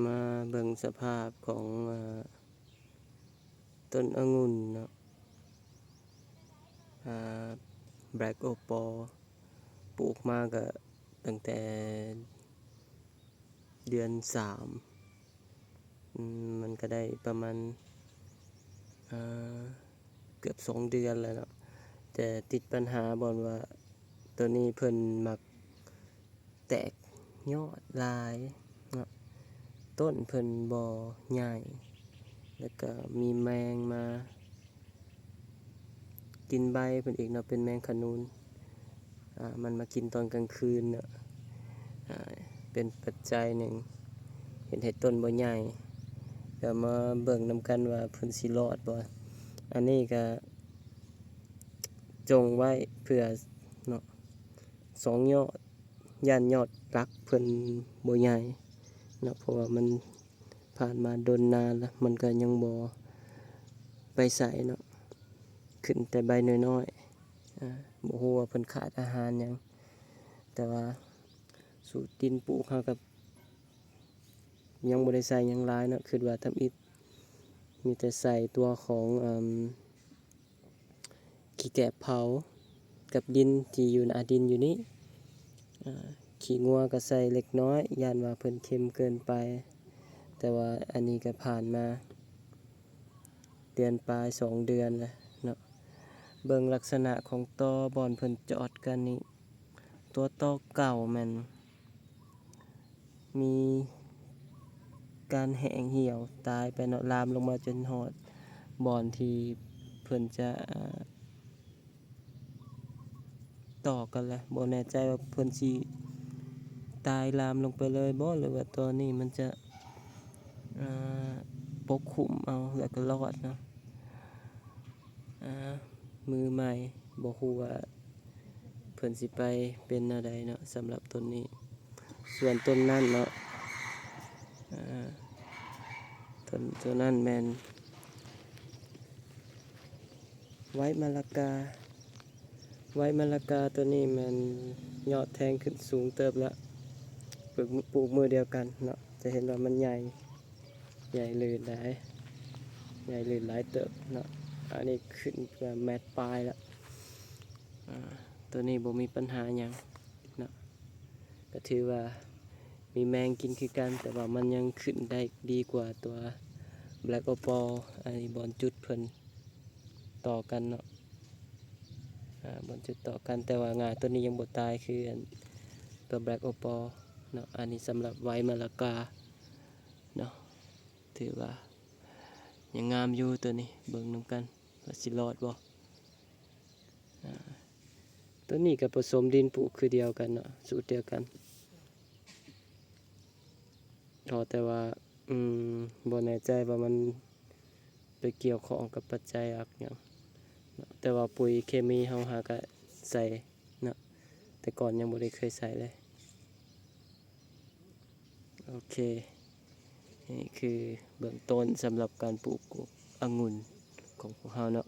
ມາເບິ່ງສະພາບຂອງ ອາ ຕົ້ນອະງຸ່ນເນາະ ອາ Black Opal ປູກມາກະຕັ້ງແຕ່ເດືອນສາມ ອາ ມັນກະໄດ້ປະມານ ອາ ເກືອບສອງເດືອນແລ້ວເນາະ ແຕ່ຕິດບັນຫາບ່ອນວ່າ ໂຕນີ້ເພິ່ນມັກ ແຕກຍອດຫຼາຍເນາະ ຕົ້ນເພິ່ນບໍ່ໃຫຍ່ ແລ້ວກະມີແມງມາກິນໃບເພິ່ນອີກເນາະ ເປັນແມງຂະນູນ ອາ ມັນມາກິນຕອນກາງຄືນເນາະ ອາ ເປັນປັດໄຈໜຶ່ງເຮັດໃຫ້ຕົ້ນບໍ່ໃຫຍ່ ກະມາເບິ່ງນຳກັນວ່າເພິ່ນຊິລອດບໍ່ ອັນນີ້ກະ ຈົ່ງໄວ້ເພື່ອເນາະ ສອງຍອດ ຢ້ານຍອດຫຼັກເພິ່ນບໍ່ໃຫຍ່ເນາະ ເພາະວ່າມັນຜ່ານມາດົນນານລະ ມັນກະຍັງບໍ່ໄປໃສເນາະ ຂຶ້ນແຕ່ໃບນ້ອຍໆ ອາ ບໍ່ຮູ້ວ່າເພິ່ນຂາດອາຫານຫຍັງ ແຕ່ວ່າສູດດິນປູກເຮົາກະຍັງບໍ່ໄດ້ໃສ່ຫຍັງຫຼາຍເນາະ ຄິດວ່າທຳອິດມີແຕ່ໃສ່ຕົວຂອງ ອາ ຂີ້ແກະເຜົາກັບດິນທີ່ຢູ່ໜ້າດິນຢູ່ນີ້ ອາ ຂີ້ງົວກະໃສ່ເລັກນ້ອຍ ຢ້ານວ່າເພິ່ນເຄັມເກີນໄປ ແຕ່ວ່າອັນນີ້ກະຜ່ານມາເດືອນປາຍສອງເດືອນແລ້ວເນາະ ເບິ່ງລັກສະນະຂອງຕໍບ່ອນເພິ່ນຈອດກັນນີ້ ຕົວຕໍເກົ່າແມ່ນ ມີການແຫ້ງຫ່ຽວຕາຍໄປເນາະ ລາມລົງມາຈົນຮອດບ່ອນທີ່ເພິ່ນຈະ ອາ ຕໍ່ກັນລະ ບໍ່ແນ່ໃຈວ່າເພິ່ນຊິຕາຍລາມລົງໄປເລີຍບໍ່ ຫຼືວ່າຕອນນີ້ມັນຈະ ອາ ປົກຄຸມເອົາ ແລ້ວກະລອດເນາະ ອາ ມືໃໝ່ ບໍ່ຮູ້ວ່າເພິ່ນຊິໄປເປັນແນວໃດເນາະ ສຳລັບຕົ້ນນີ້ ສ່ວນຕົ້ນນັ້ນເນາະ ອາ ຕົ້ນ ຕົ້ນນັ້ນແມ່ນໄວມະລາກາ ໄວມະລາກາໂຕນີ້ແມ່ນຍອດແທງຂຶ້ນສູງເຕີບລະ ປູກ ປູກມື້ດຽວກັນເນາະ ຈະເຫັນວ່າມັນໃຫຍ່ ໃຫຍ່ລື່ນຫຼາຍ ໃຫຍ່ລື່ນຫຼາຍເຕີບເນາະ ອັນນີ້ຂຶ້ນເກືອບແມັດປາຍລະ ອາ ໂຕນີ້ບໍ່ມີປັນຫາຫຍັງເນາະ ກະຖືວ່າມີແມງກິນຄືກັນ ແຕ່ວ່າມັນຍັງຂຶ້ນໄດ້ດີກວ່າຕົວ Black Opal ອັນນີ້ບ່ອນຈຸດເພິ່ນຕໍ່ກັນເນາະ ອາ ບ່ອນຈຸດຕໍ່ກັນ ແຕ່ວ່າງ່າໂຕນີ້ຍັງບໍ່ຕາຍຄືອັນຕົວ Black Opal ເນາະ ອັນນີ້ສຳລັບໄວມະລາກາເນາະ ຖືວ່າຍັງງາມຢູ່ໂຕນີ້ ເບິ່ງນຳກັນວ່າຊິລອດບໍ່ ອາ ໂຕນີ້ກະປະສົມດິນປູກຄືດຽວກັນເນາະ ສູດດຽວກັນ ຂໍແຕ່ວ່າ ອືມ ບໍ່ແນ່ໃຈວ່າມັນໄປກ່ຽວຂ້ອງກັບປັດໄຈອັກຫຍັງເນາະ ແຕ່ວ່າປຸ໋ຍເຄມີເຮົາຫາກະໃສ່ເນາະ ແຕ່ກ່ອນຍັງບໍ່ໄດ້ເຄີຍໃສ່ເລີຍ. ໂອເຄ ນີ້ຄືເບື້ອງຕົ້ນສຳລັບການປູກອະງຸ່ນຂອງພວກເຮົາເນາະ